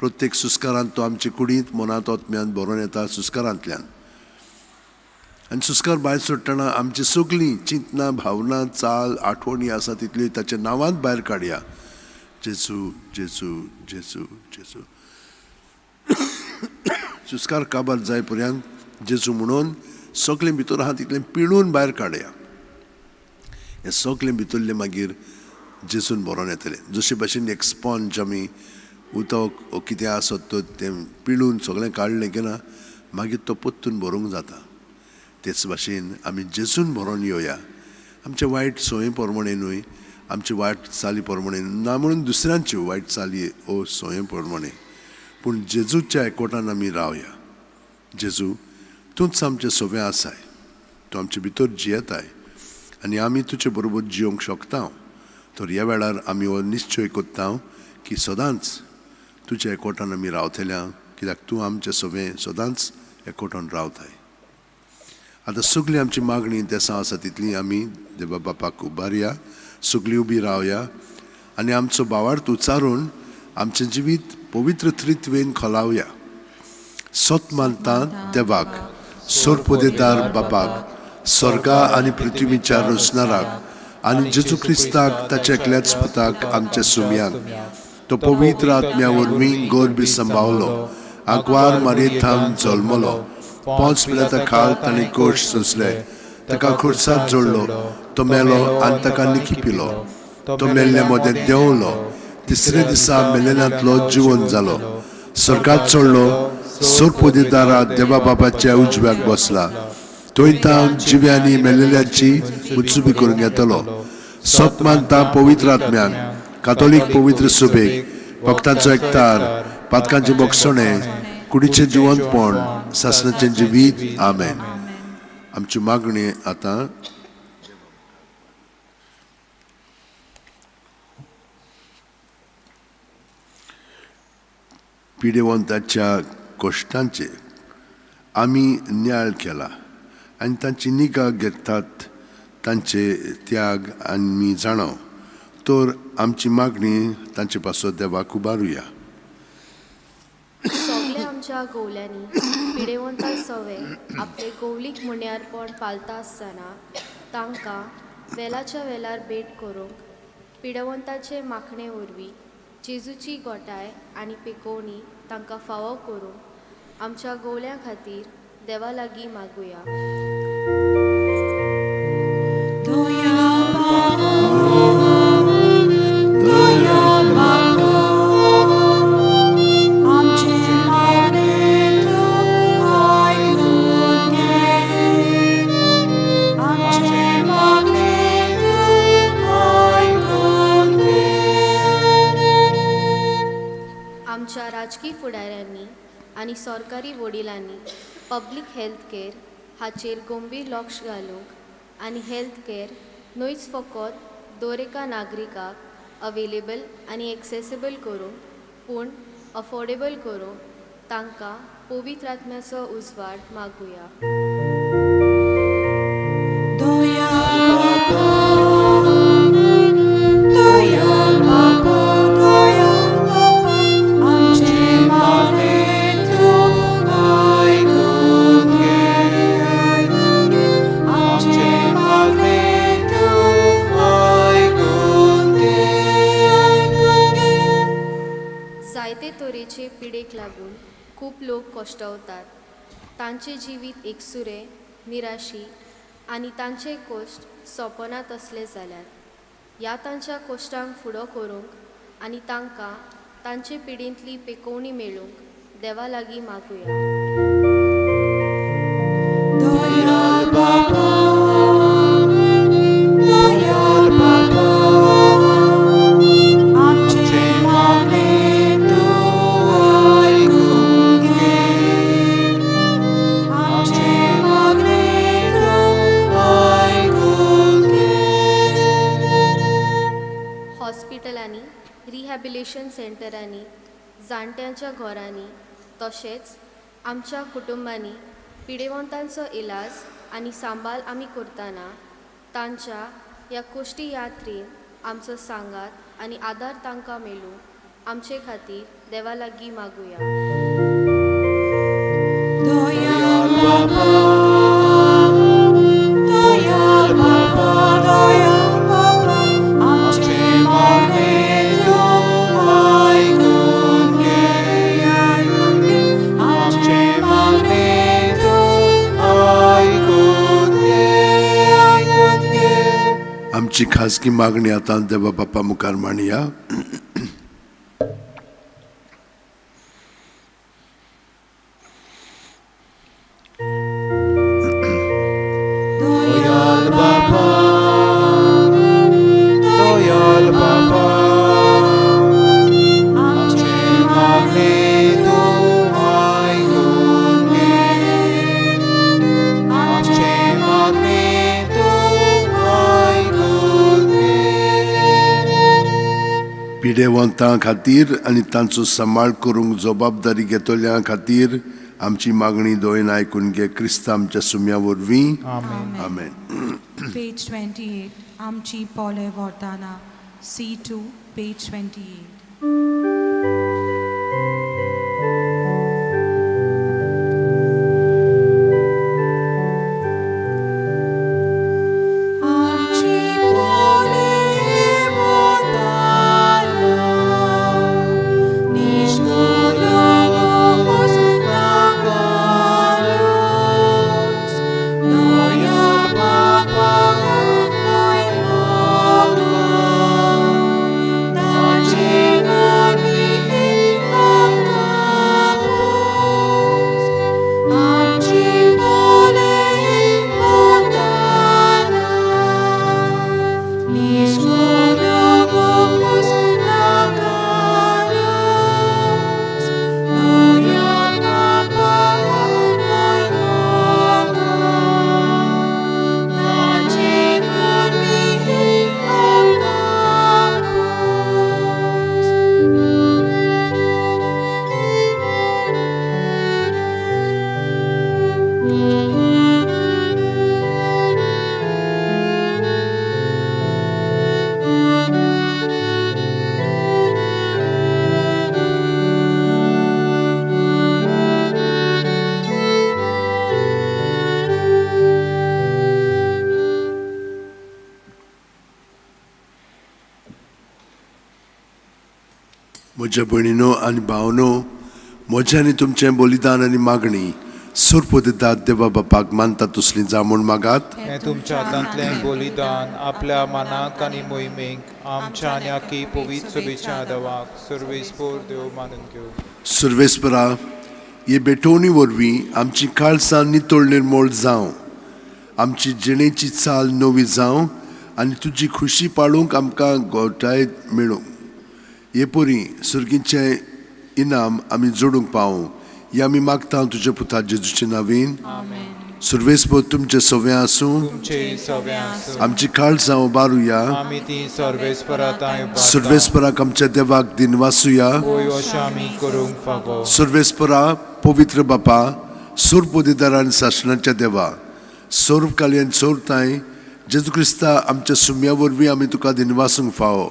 प्रत्येक सुस्कारांत तो आमचे कुडींत मनांत आत्म्यांत भरोन येता सुस्कारांतल्यान. आनी सुस्कार भायर सोडटना आमची सगळीं चिंतना भावना चाल आठवणी आसा तितल्यो ताच्या नांवांत भायर काडया. जेजू जेजू जेजू जेजू. सुस्कार काबार जाय पर्यंत जेजू म्हणून सगळें भितर आहा तितलें पिळून भायर काडया. हें सगळें भितरलें मागीर जेजून भरोन येतलें. जशे भाशेन एक स्पॉन्ज आमी उदक कितें आसत तर तें पिळून सगळें काडलें की ना मागीर तो परतून भरूंक जाता. तेच भाशेन आमी जेजून भरोन येवया. आमचे वायट संवय प्रमाणे न्हय, आमचे वायट चाली प्रमाणे ना म्हणून दुसऱ्यांच्यो वायट चाली ओ संवय प्रमाणे, पूण जेजूच्या एकवटान आमी रावया. जेजू तूंच आमचें सवें आसाय, तूं आमचे भितर जियेताय आनी आमी तुजे बरोबर जियोंक शकता. तर ह्या वेळार आमी हो निश्चय करता की सदांच तुज्या एकवटान आमी रावतल्या, कित्याक तूं आमचें सवें सदांच एकवटान रावताय. आतां सगळीं आमची मागणी देसां आसा तितली आमी देवा बापाक उबारया, सगळीं उबी रावया आनी आमचो भावार्थ उच्चारून आमचें जिवीत पवित्र त्रित्वेन खोलावया. सत मानता देवाक, सोरपोदेदार बापाक, स्वर्गा आनी पृथ्वीच्या रचणाराक आनी जेजू क्रिस्ताक ताच्या एकल्याच पुताक आमच्या सुमयाक, तो पवित्र आत्म्या वरवीं गोरबी संभावलो, आंकवार मारयेथावन जल्मलो, पोंच पिलाता खाल ताणें कोश सोंसले, ताका खुर्सात जोडलो, तो मेलो आनी ताका निकी पिलो, तो मेल्ल्या मदें देंवलो, तिसरे दिसा मेलेल्यांतलो जिवन जालो, स्वर्गात चडलो, सोरपोदेदारा देवा बाबाच्या उजव्याक बसला, थंय तावन जिव्यांनी मेलेल्यांची मुचुबी करूंक येतलो. सत मानता पवित्र आत्म्यान, कातोलीक पवित्र सुबेक, भक्तांचो एकतार, पातकांचें बोगसणें, कुडीचें जिवंतपण, सासणाचें जिवीत. आमेन. आमची मागणी आतां पिडेवंताच्या कश्टांचे आमी न्याळ केला आनी तांची निगा घेतात, तांचे त्याग आमी जाणाव. तर आमची मागणी तांचे पासत देवाक उबारुया. सगळे आमच्या गोवल्यांनी पिडेवंता सवे आपले गोवलीक मुण्यारपण पालता आसतना तांकां वेलाच्या वेलार भेट करूंक पिडेवंताचे माखणे वरवीं जेजूची गोठाय आनी पेकोवणी तांकां फावो करूंक आमच्या गोवल्यां खातीर देवा लागीं मागुया. आमच्या राजकी फुडाऱ्यांनी आनी सरकारी वडिलांनी पब्लीक हेल्थ केअर हाचेर गंभीर लक्ष घालूंक आनी हेल्थ केअर न्हयच फकत दर एका नागरिकाक अवेलेबल आनी एक्सेसिबल करूंक पूण अफोर्डेबल करूंक तांकां पवित्र आत्म्याचो उजवाड मागुया. जायते तरेचे पिडेक लागून खूब लोक कश्टवतात. तांचें जिवीत एकसुरें, निराशी आनी तांचे कश्ट सोंपना तसले जाल्यात. ह्या तांच्या कश्टांक फुडो करूंक आनी तांकां तांचे पिडेंतली पेकोवणी मेळूंक देवा लागीं मागुया. आमचे रिहॅबिलेशन सेंटरांनी, जाणट्यांच्या घरांनी, तशेंच आमच्या कुटुंबांनी पिडेवंतांचो इलाज आनी सांबाळ आमी करतना तांच्या ह्या कोश्टी यात्रेन आमचो सांगात आनी आदार तांकां मेळूं आमचे खातीर देवा लागीं मागुया. दयाळ बाबा, दयाळ बाबा, दयाळ बाबा, आमचें मागणें तूं आयकून घे, आयकून घे, आमचें मागणें तूं आयकून घे, आयकून घे. आमची खाजगी मागणी आतां देवा बापा मुखार मांडया. दयाळ बाबा, दयाळ बाबा, आमचें मागणें तूं आयकून घे, आमचें मागणें तूं आयकून घे. पिडेवंतां खातीर आनी तांचो सांबाळ करूंक जबाबदारी घेतल्या खातीर आमची मागणी दोयन आयकून घे, क्रिस्ता आमच्या सुम्या वरवीं. आमेन. आमेन. Page 28, आमची पोले वरदाना, C2, page 28. आमची पोले वरदाना, निष्कुलवोस नाकारोस, दयाळ बाबा न्हय मोगा, ताचे वरवीं आमकां पोस. आमची पोले वरदाना, निष्कुलवोस नाकारोस, दयाळ बाबा न्हय मोगा, ताचे वरवीं आमकां पोस. म्हज्या भयणीनो आनी भावनो, म्हजें आनी तुमचें बलिदान आनी मागणी सुरपोदेदात देवा बापाक मानता तसली जावं म्हूण मागात. हें तुमच्या हातांतलें बलिदान आपल्या मनाक आनी मोहिमेक आमच्या आनी आखी पवित्र सभेच्या देवाक सर्वेस्पोर देव मानून घेवं. सुर्वेस्परा, हे भेटवणी वरवीं आमची काळसां नितळ निर्मोळ जावं, आमची जिणेची चाल नवी जावं आनी तुजी खुशी पाळूंक आमकां गोठाय मेळूं. हे परी सुर्गीचें इनाम आमी जोडूंक पावूं, हे आमी मागता तुज्या पुता जेजूचे नावीन. सुर्वेस्पर तुमचें सवें आसूं. तुमचे सगळें आसूं. आमची काळसां उबारुया. आमी ती सर्वेस्परा तांय सुर्वेस्पराक आमच्या देवाक दिनवासुया. होय, अशें आमी करूंक फावो. सर्वेस्परा, पवित्र बापा, सुरपोदेदार आनी सासणाच्या देवा, सर्व कालयन सोरताय जेजू क्रिस्ता आमच्या सुम्या वरवीं आमी तुका दिनवासूंक फावो.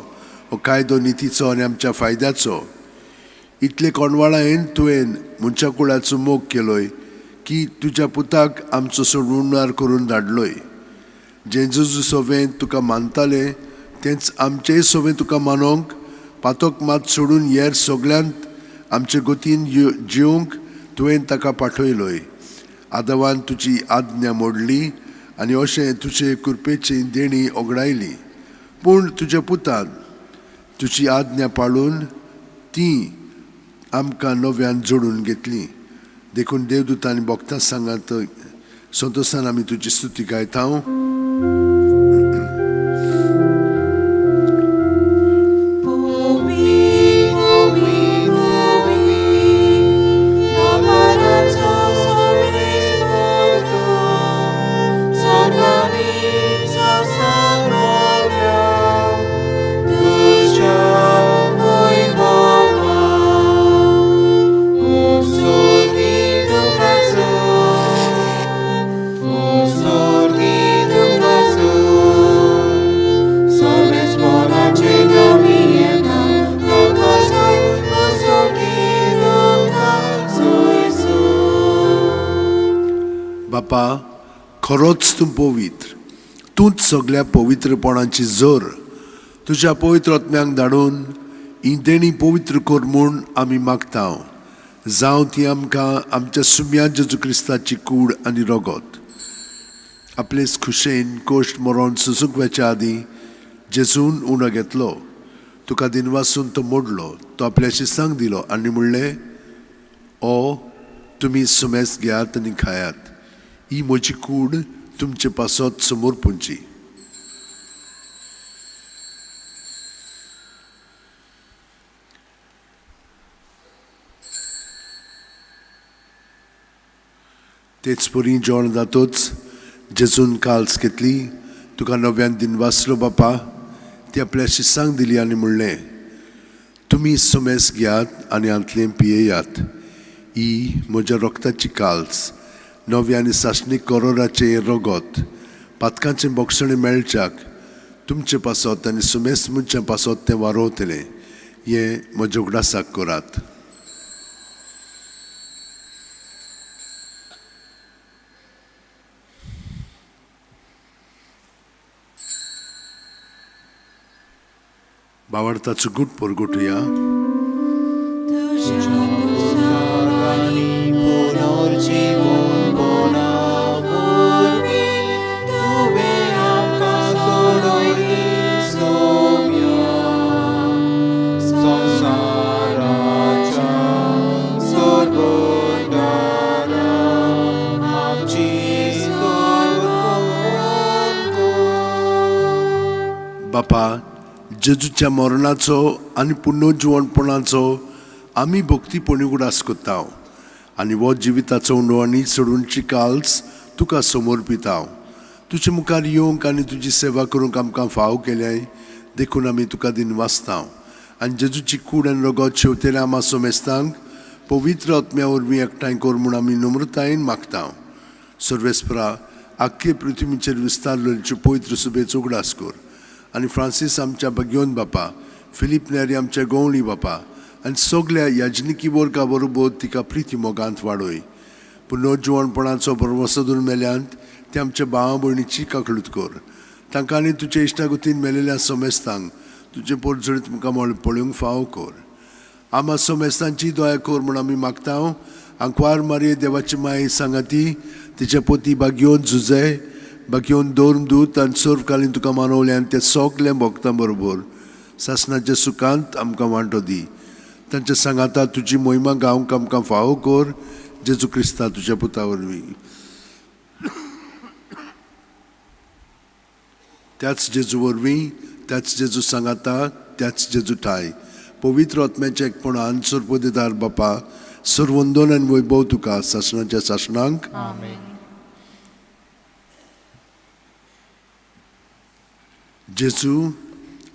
हो कायदो नितीचो आनी आमच्या फायद्याचो. इतले कोणवाळायेन तुवें मनशा कुळाचो मोग केलोय की तुज्या पुताक आमचो सोडवणदार करून धाडलोय. जें जेजू सोवें तुका मानताले तेंच आमचेय सोवें तुका मानोंक, पातोक मात सोडून हेर सगल्यांत आमचे गतीन जिवंक तुवें ताका पाठयलोय. आदवान तुजी आज्ञा मोडली आनी अशें तुजे कृपेची देणी ओगडायली, पूण तुज्या पुतान तुजी आज्ञा पाळून ती आमकां नव्यान जोडून घेतली. देखून देवदूतांनी भक्तां सांगात संतोशान आमी तुजी स्तुती गायता. भूमी भूमी भूमी दोंगराचो सोमेस्पोतो, सोर्गानी संवसार मोडल्या तुज्या बापा, खरोच तूं पवित्र, तूंच सगल्या पवित्रपणाची जोर. तुज्या पवित्र आत्म्यांक धाडून ही देणी पवित्र कर म्हूण आमी मागता. जावं ती आमकां आमच्या सुम्या जेजू क्रिस्ताची कूड आनी रगत. आपलेच खुशेन कोश्ट मरोन सुसूंक वेच्या आदीं जेजून उणो घेतलो, तुका दिनवासून तो मोडलो, तो आपल्या शिसांक दिलो आनी म्हणलें, ओ तुमी सुमेस घेयात आनी खायात, ही म्हजी कूड तुमचे पासत समोर पुंची. तेच परी जेवण जातोच जेजून काल्स घेतली, तुका नव्यान दिनवासलो बापा, ती आपल्या शिसांक दिली आनी म्हणलें, तुमी सुमेस घेयात आनी हांतलें पियेयात, ही म्हज्या रक्ताची काल्स, नव्या आनी सासणीक करोराचें रगत, पातकांचें बोगसणें मेळच्याक तुमचे पासत आनी सुमेस मनशां पासत तें वारोवतलें, हें म्हज्या उगडासाक करात. बावडताचो गुट परगटुया. बापा, जेजूच्या मरणाचो आनी पुनर्जिवणपणाचो आमी भक्तीपणी उगडास करता आनी हो जिविताचो उंडो आनी सोडूनची काल्स तुका समर्पिता. तुजे मुखार येवंक आनी तुजी सेवा करूंक आमकां फाव केल्याय देखून आमी तुका दिनवासता आनी जेजूची कूड आनी रगत शेवतेल्या आमा सोमेस्तांक पवित्र आत्म्या वरवीं एकठांय कर म्हूण आमी नम्रतायेन मागता. सर्वेस्परा, आख्खे पृथ्वीचेर विस्तारलेली पवित्र सुबेचो उगडास कर आनी फ्रांसीस आमच्या बग्योन बापा, फिलीप नेरी आमच्या गवळी बापा आनी सगल्या याजनिकी वर्गा बरोबर तिका प्रिती मोगांत वाडय. पुनर्जिवणपणाचो बरवसो मेल्यांत ते आमच्या भावा भयणीची काकळूत कर. तांकां आनी तुज्या इश्टागतीन मेलेल्या सोमेस्तांक तुजे पोरजडीत मुखार पळोवंक फावो कर. आमा सोमेस्तांची दया कर म्हूण आमी मागता. आंकवार मारये देवाची माय सांगाती तिच्या पोती बागयोन झुजे बागयोन दोन दूत आनी सर्वकालीन तुका मानवले आनी ते सगळे भोगता बरोबर सासणाच्या सुखांत आमकां वांटो दी. तांच्या सांगाता तुजी मोहिमा गावंक आमकां फावो कर, जेजू क्रिस्ता तुज्या पुता वरवीं. त्याच जेजू वरवीं, त्याच जेजू सांगाता, त्याच जेजू ठाय पवित्र आत्म्याच्या एकपणान सर्वदेदार बापा, सर्वंदन आनी वैभव तुका सासणाच्या सासणांक. जेजू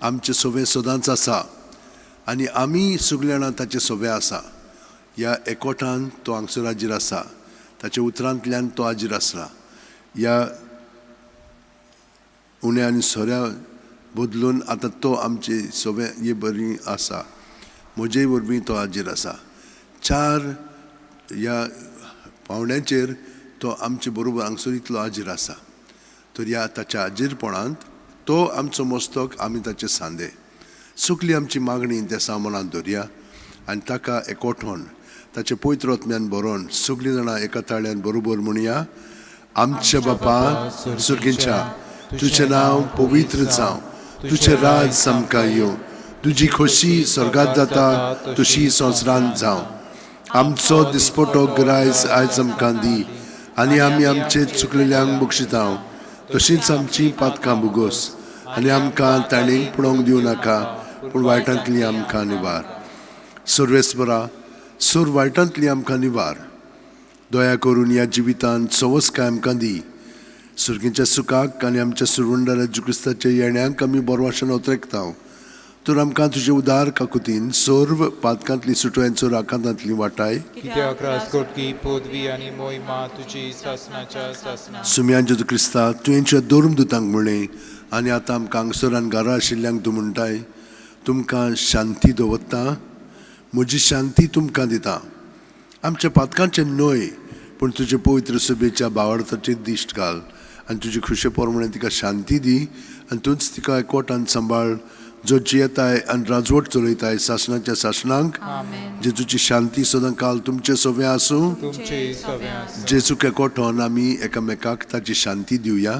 आमचे सोवे सदांच आसा आनी आमी सगळे जाणां ताचे सोवे आसा. ह्या एकवटान तो हांगसर हाजीर आसा, ताच्या उतरांतल्यान तो हाजीर आसला. ह्या उण्या आनी सोऱ्या बदलून आतां तो आमचे सोवे हे बरी आसा, म्हजे वरवीं तो हाजीर आसा. चार ह्या पावंड्यांचेर तो आमचे बरोबर हांगसर इतलो हाजीर आसा. तर ह्या ताच्या हाजीरपणांत तो आमचो मस्तक, आमी ताचे सांदे. सगली आमची मागणी त्या सामानांत धरया आनी ताका एकवटोन ताचे पवित्र आत्म्यान बरोवन सगळीं जाणां एका ताळ्यान बरोबर म्हणया. आमच्या बापा सुर्गींच्या, तुजें नांव पवित्र जावं, तुजें राज आमकां येवं, तुजी खोशी स्वर्गांत जाता तशी संवसारांत जावं. आमचो दिसपटो ग्रायस आयज आमकां दी आनी आमी आमचे चुकलेल्यांक बक्षिता तशींच आमची पातकां भुगोस आनी आमकां ताणें पळोवंक दिवं नाका, पूण वायटांतली आमकां निवार. सर्वेस्परा, सोर वायटांतली आमकां निवार. दया करून ह्या जिवितांत सवसकाय आमकां दी. सुर्गीच्या सुखाक आनी आमच्या सुरवंडारा क्रिस्ताच्या येण्याक आमी बरवाशन ओतरेकता. तर आमकां तुजे उदार काकुतीन सर्व पातकांतली सुटोयांचो राखांतांतली वाटाय. कित्याक राजकोटकी पदवी आनी मोहिमा तुजी सासणाच्या सासणा. सुम्यान जेजू क्रिस्ता, तुवेंच्या दोन दुतांक म्हणलें आनी आतां आमकां हांगसर घरा आशिल्ल्यांक तूं म्हणटाय, तुमकां शांती दवरता, म्हजी शांती तुमकां दिता. आमच्या पातकांचें न्हय पूण तुजे पवित्र सभेच्या भावार्थाचेर दिश्ट घाल आनी तुजे खुशे प्रमाणे तिका शांती दी आनी तूंच तिका एकवटान सांबाळ, जो जियेताय आनी राजवट चलयताय सासणाच्या सासणांक. जेजूची शांती सदां काल तुमचे सवें आसूं. तुमचे सवें आसूं. जेजूक एकवटोन आमी एकामेकाक ताची शांती दिवया.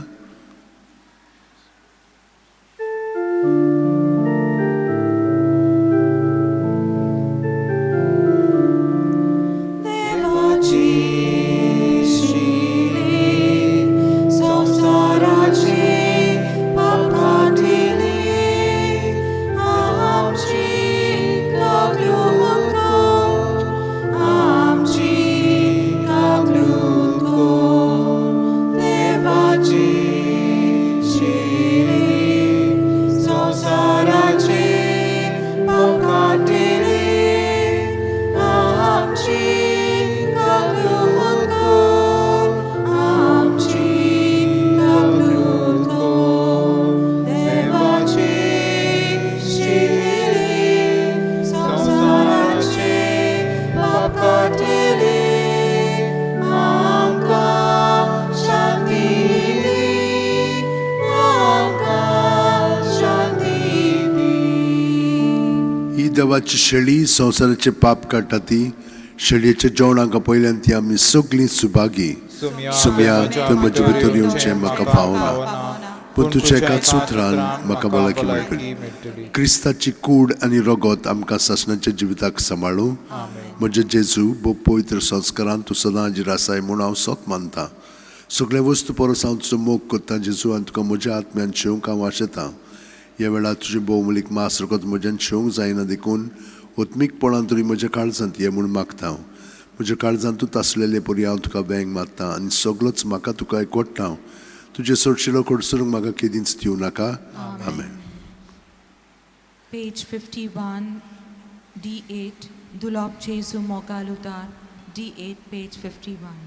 देवाची शिली संवसाराची पापांतली आमची काकलूट कर, आमची काकलूट कर. देवाची शिली संवसाराची पापांतली आमची काकलूट कर, आमची काकलूट कर. देवाची शिली संवसाराची पापांतली आमकां शांती दी, आमकां शांती दी. ही देवाची शेळी संवसाराचे पाप काडटा ती शेळयेच्या जेवणाक पयल्यान ती आमी सगळीं सुभागी. सुम्या, तुवें म्हजे भितर येवचें म्हाका फावना, पूण तुज्या एकाच उतरान म्हाका भलायकी मेळटली. क्रिस्ताची कूड आनी रगत आमकां सासणाच्या जिविताक सांबाळूं. म्हजे जेजू, भोव पवित्र संस्कारान तूं सदां हाजीर आसाय म्हूण हांव सत मानता. सगळे वस्तू परस हांव तुजो मोग करता जेजू आनी तुका म्हज्या आत्म्यान शेवंक हांव आशेतां. ह्या वेळार तुजें भोवमूलीक मास रगत म्हज्यान शेवंक जायना देखून ओत्मीकपणान तरी म्हज्या काळजांत ये म्हूण मागता हांव. म्हज्या काळजांत तूं तासलेले परी हांव तुका वेंग मारता आनी सगळोच म्हाका तुका एकवटता हांव. तुजें सोडशिलो कडसरूंक म्हाका केदींच दिवं नाका. आमेन. Page 51, D8, Dulop Jesu Mogalutar, D8, page 51.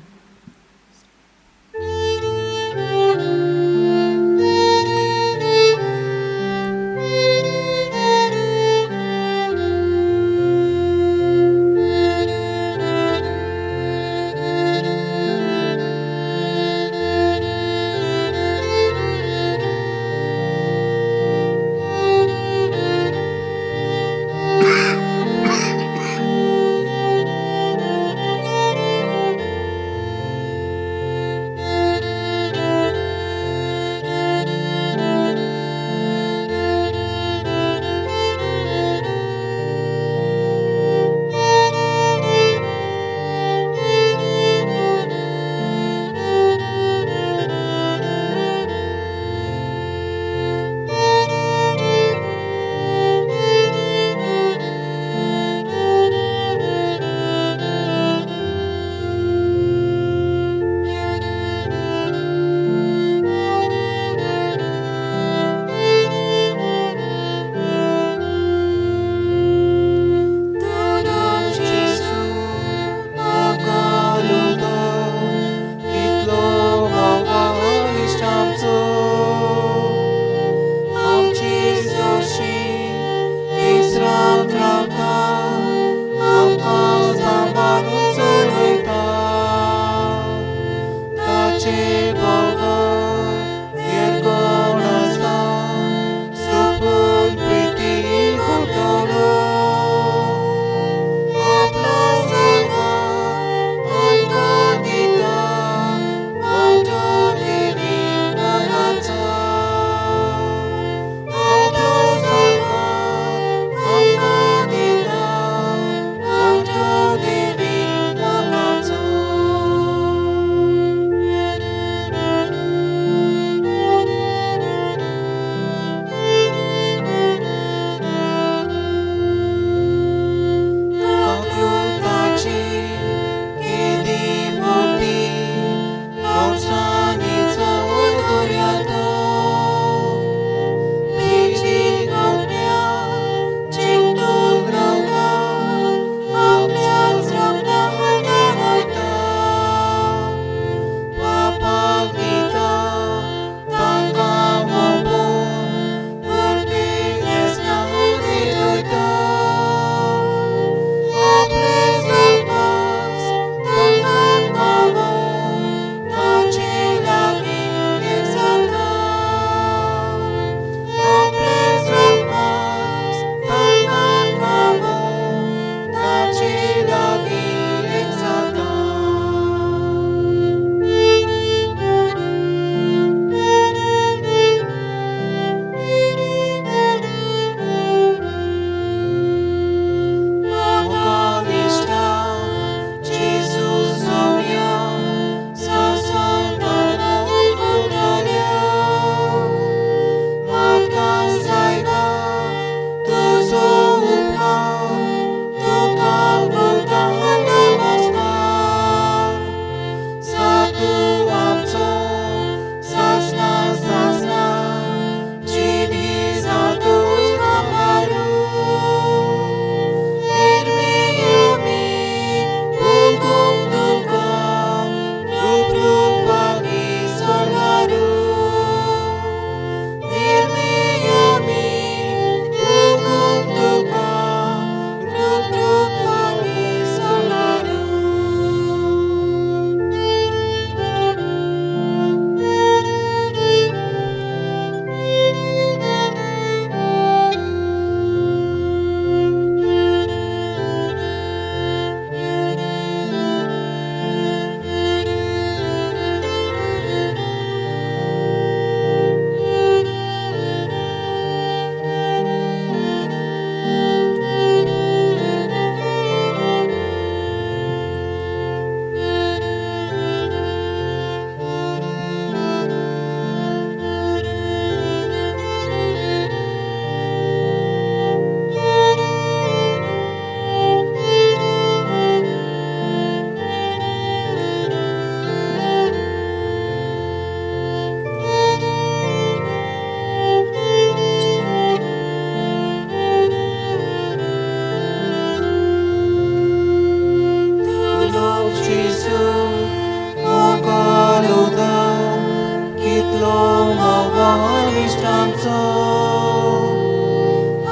मोगाचो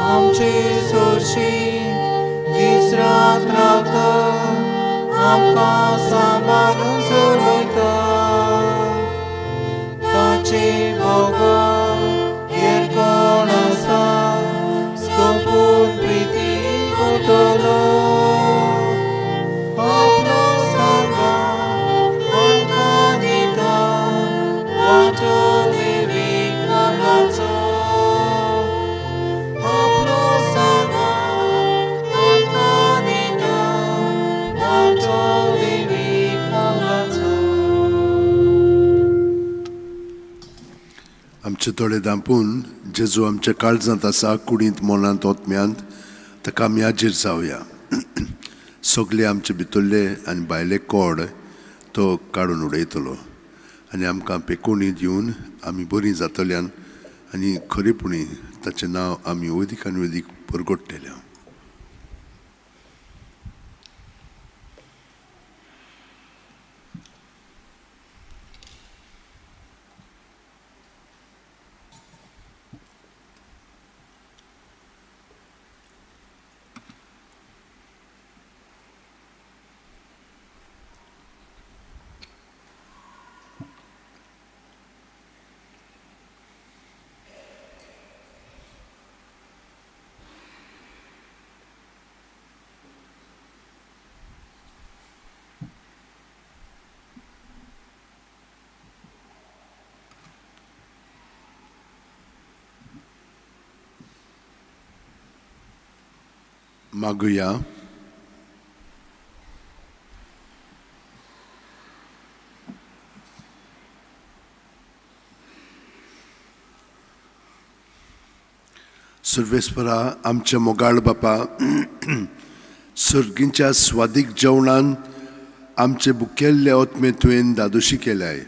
आमचे सोशी दीस रात रावता आमकां सांबाळून चलयता ताचे मोगान हेर कोण आसा सोंपून प्रिती करतलो आपलो सारको आमकां दिता वांटो लेगीत मोगाचो आपलो सारको आमकां दिता वांटो लेगीत मोगाचो. आमचे दोळे धांपून जेजू आमच्या काळजांत आसा, कुडींत, मनांत, ओतम्यांत, ताका आमी हाजीर जावया. सगळे आमचे भितरले आनी भायले कोड तो काडून उडयतलो आनी आमकां पेकोणी दिवन आमी बरीं जातल्यान आनी खरेपणी ताचें नांव आमी वदीक आनी वदीक परगट्टले. मागुया. सर्वेस्परा आमच्या मोगाळ बापा, सर्गींच्या स्वादीक जेवणान आमचे बुकेल्ले ओतमे तुवें दादोशी केल्याय.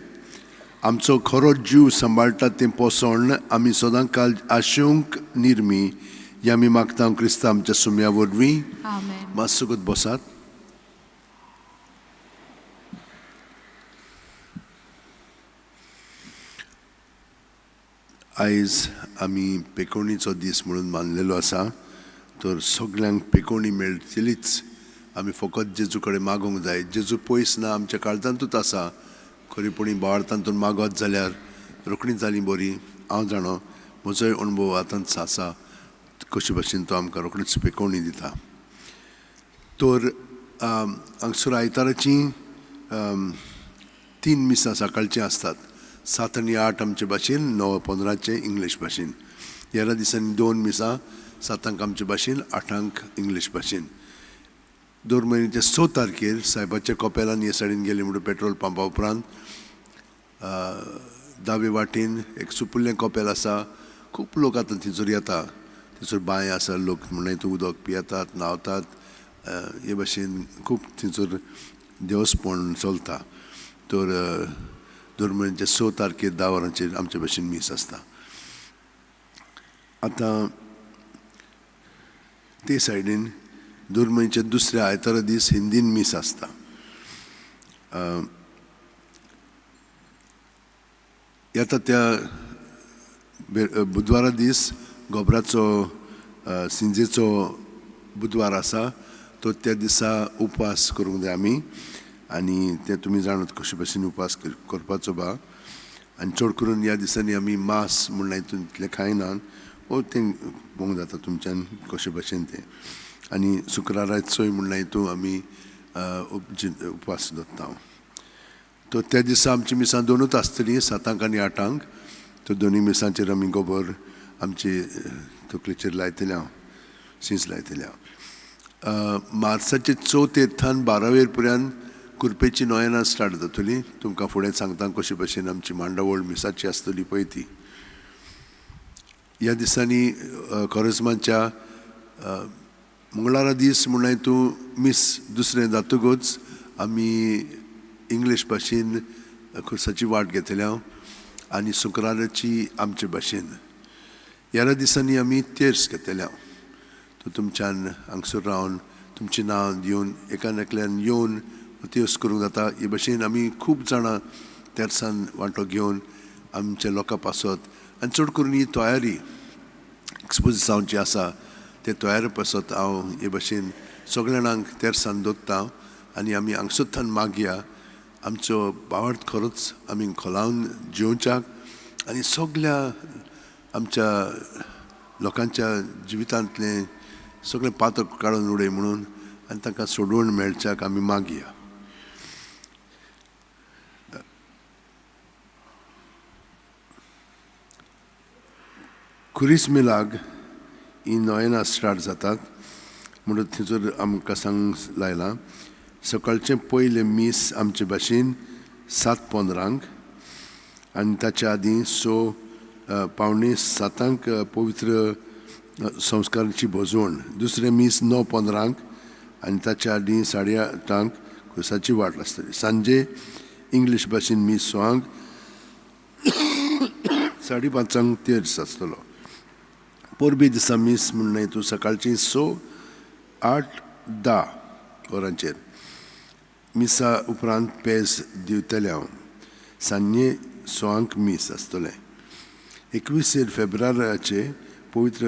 आमचो खरो जीव सांबाळटा तें पोसण आमी सदां काल आशेवंक निर्मी या आमी मागता क्रिस्ता आमच्या सुम्या वरवीं. आमेन. मातसो बसात. आयज आमी पेकोणीचो दीस म्हणून मानलेलो आसा, तर सगल्यांक पेकोणी मेळटलीच. आमी फकत जेजू कडेन मागूंक जाय. जेजू पयस ना, आमच्या काळजांतूच आसा. खरेपणी भावार्थांतून मागत जाल्यार रोखडीच जाली बरी. हांव जाणो, म्हजोय अणभव आतांच आसा कशे भाशेन तो आमकां रोखडीच पेकोवणी दिता. तर हांगसर आयताराचीं 3 मिसां सकाळचीं आसतात, 7 आनी 8 आमचे भाशेन, 9:15 इंग्लीश भाशेन. ह्या दिसांनी 2 मिसां, 7 आमचे भाशेन, 8 इंग्लीश भाशेन. दर म्हयन्याच्या 6 तारखेर सायबाच्या कपेलान हे सायडीन गेले म्हणून पेट्रोल पंपा उपरांत दावे वाटेन एक सुपुल्लें कपेल आसा. खूब लोक आतां थंयसर येता. थंयसर बांय आसा, लोक म्हणल्यार थंय उदक पियेतात, न्हांवतात. हे भाशेन खूब थंयसर देवस्पण चलता. तर दर म्हयन्याच्या 6 तारखेर 10 वरांचेर आमचे भाशेन मीस आसता. आतां ते सायडीन दर म्हयन्याच्या दुसऱ्या आयतारा दीस हिंदीन मीस आसता. येता त्या बुधवारा दीस गोबराचो सिंजेचो बुधवार आसा, तो त्या दिसा उपवास करूंक जाय आमी. आनी ते तुमी जाणात कशे भाशेन उपवास करपाचो बा. आनी चड करून ह्या दिसांनी आमी मांस म्हणल्यार हितून इतलें खायनात, ओ तें पळोवंक जाता तुमच्यान कशे भाशेन तें. आनी शुक्राराचोय म्हणल्यार हितून आमी उपवास दवरता. तर त्या दिसा आमची मिसां 2 आसतलीं, 7 आनी 8. तर दोनूय मिसांचेर आमी गोबर आमचे तकलेचेर लायतले हांव, सींस लायतले हांव. मार्साचे 4 थावन 12 पर्यंत कुरपेची नोयेनां स्टार्ट जातली. तुमकां फुडें सांगता कशे भाशेन आमची मांडावळ मिसाची आसतली पळय ती. ह्या दिसांनी कोरेस्माच्या मंगळारा दीस म्हणल्यार तूं मीस दुसरें जातकूच आमी इंग्लीश भाशेन खुर्साची वाट घेतले हांव आनी शुक्राराची आमचे भाशेन. ह्या दिसांनी आमी तेर्स घेतले हांव. तर तुमच्यान हांगसर रावन तुमचें नांव दिवन एकान एकल्यान येवन तेर्स करूंक जाता. हे भाशेन आमी खूब जाणां तेर्सान वांटो घेवन आमच्या लोकां पासत आनी चड करून ही तयारी एक्सपोजिसांव जी आसा ते तयारी पासत हांव हे भशेन सगल्या जाणांक तेरसान दवरता आनी आमी हांगसरथान मागया आमचो भावार्थ खरोच आमी खोलावन जिवच्याक आनी सगल्या आमच्या लोकांच्या जिवितांतलें सगळें पातक काडून उडय म्हणून आनी तांकां सोडवण मेळच्याक आमी मागया. खुरीस मिलाग ही नोयेना स्टार्ट जातात म्हणून थंयसर आमकां सांग लायलां. सकाळचें पयलें मीस आमचे भाशेन 7:15 आनी ताच्या आदीं 6:45 पवित्र संस्काराची भोजवण, दुसरें मीस 9:15 आनी ताच्या आदीं 8:30 खुर्साची वाट आसतली. सांजे इंग्लीश भाशेन मीस 6 5:30 तेर्स आसतलो. परबी दिसा मीस म्हण तूं सकाळची 6, 8, 10 वरांचेर मिसा उपरांत पेज दिवतलें हांव. सांजे 6 मीस आसतलें. 21 फेब्रुवाराचे पवित्र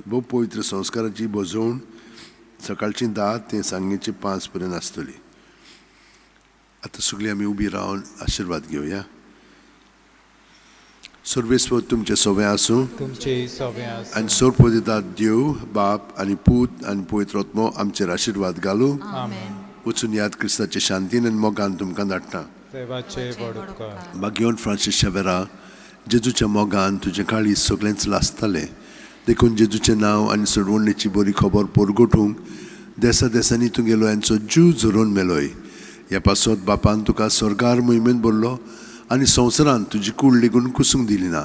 भोव पवित्र संस्काराची भोजवण सकाळची 10 ते सांजेची 5 पर्यंत आसतली. आतां सगळीं आमी उबी रावन आशिर्वाद घेवया. सर्वेस्पर तुमचे सवे आसूं, तुमचे सवे आसूं. आनी सोरपोदिता देव बाप आनी पूत आनी पवित्र आत्मो आमचेर आशिर्वाद घालूं. आमेन. वचून याद क्रिस्ताचे शांतीन आनी मोगान तुमकां धाडटा. देवाचे व्हड उपकार. बागियोन फ्रांसीस शेवेरा, जेजूच्या मोगान तुजें काळीज सगळेंच लासतालें, देखून जेजूचें नांव आनी सोडवणेची बरी खबर परगटूंक देसा देसांनी तुगेलो यांचो जीव झरोवन मेलोय. ह्या पासत बापान तुका स्वर्गार मोहिमेन भरलो आनी संवसारांत तुजी कूड लेगून कुसूंक दिली ना.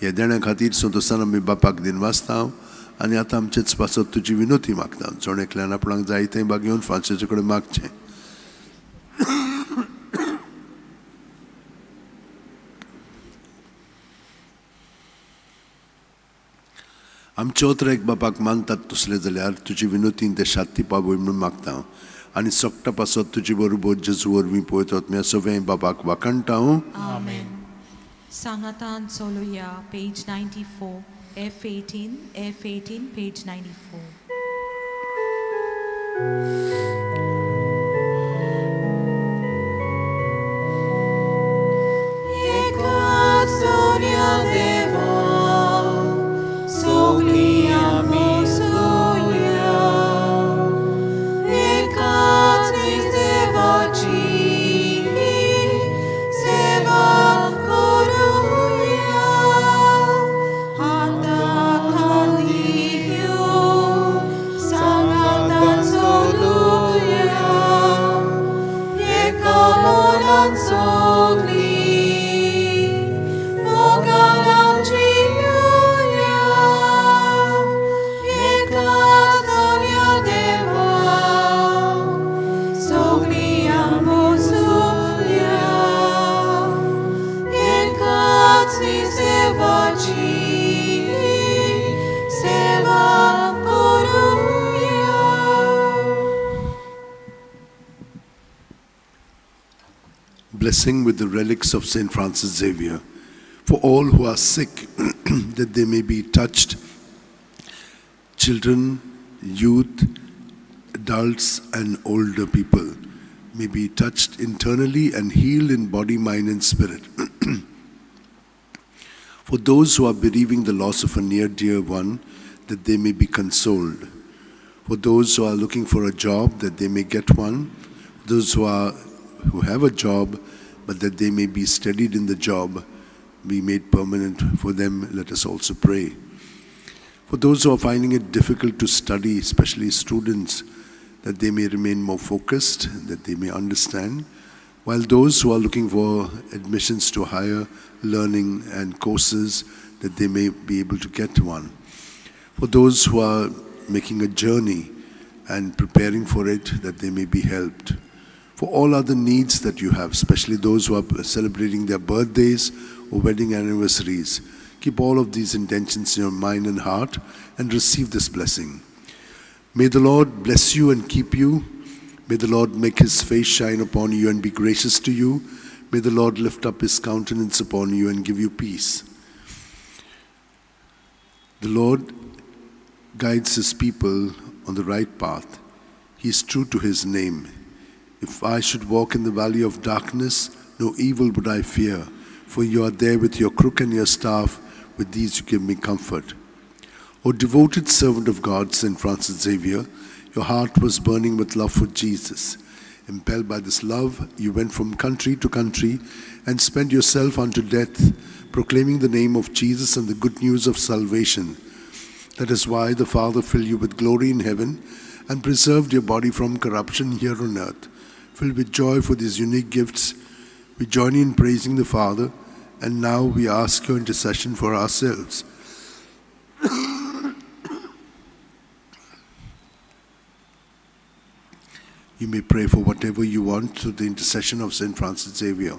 ह्या देण्या खातीर संतोसान आमी बापाक दिनवासता आनी आतां आमचेच पासत तुजी विनोती मागता. जण एकल्यान आपणाक जाय तें बागेवन फ्रांसीसा कडेन मागचें. आमचे ओतरेक बापाक मानतात तसलें जाल्यार तुजी विनोतीन ते शांती पावय म्हणून मागता आनी सगटा पासत तुजी बरोबर जेजू वरवीं पळयतात म्या सगळें बापाक वाखाणटा हांव. आमेन. सांगातान चलुया. Page 94, F18, F18, page 94. Blessing with the relics of Saint Francis Xavier, for all who are sick, that they may be touched, children, youth, adults and older people may be touched internally and healed in body, mind and spirit. For those who are bereaving the loss of a near dear one, that they may be consoled. For those who are looking for a job, that they may get one. Those who have a job, but that they may be steadied in the job, be made permanent for them, let us also pray. For those who are finding it difficult to study, especially students, that they may remain more focused, that they may understand, while those who are looking for admissions to higher learning and courses, that they may be able to get one. For those who are making a journey and preparing for it, that they may be helped. For all other needs that you have, especially those who are celebrating their birthdays or wedding anniversaries, keep all of these intentions in your mind and heart and receive this blessing. May the Lord bless you and keep you. May the Lord make his face shine upon you and be gracious to you. May the Lord lift up his countenance upon you and give you peace. The Lord guides his people on the right path. He is true to his name. If I should walk in the valley of darkness, no evil would I fear, for you are there with your crook and your staff. With these you give me comfort. O devoted servant of God, St. Francis Xavier, your heart was burning with love for Jesus. Impelled by this love, you went from country to country and spent yourself unto death, proclaiming the name of Jesus and the good news of salvation. That is why the Father filled you with glory in heaven and preserved your body from corruption here on earth. Filled with joy for these unique gifts, we join you in praising the Father, and now we ask your intercession for ourselves. You may pray for whatever you want through the intercession of St. Francis Xavier.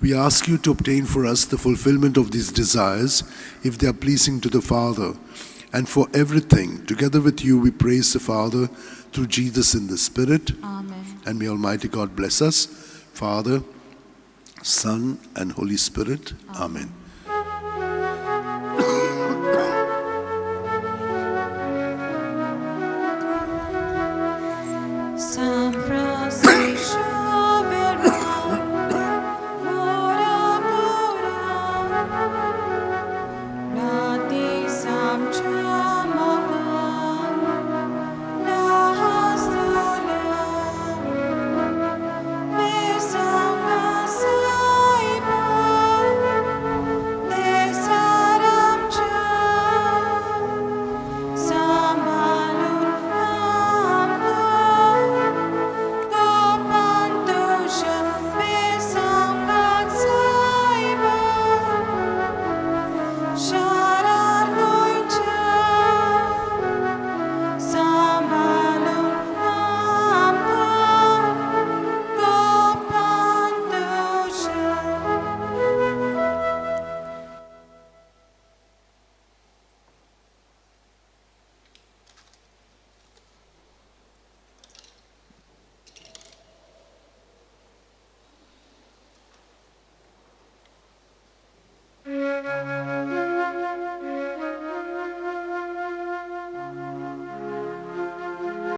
We ask you to obtain for us the fulfillment of these desires, if they are pleasing to the Father. And for everything, together with you, we praise the Father through Jesus in the Spirit. Amen. And may Almighty God bless us, Father, Son, and Holy Spirit. Amen.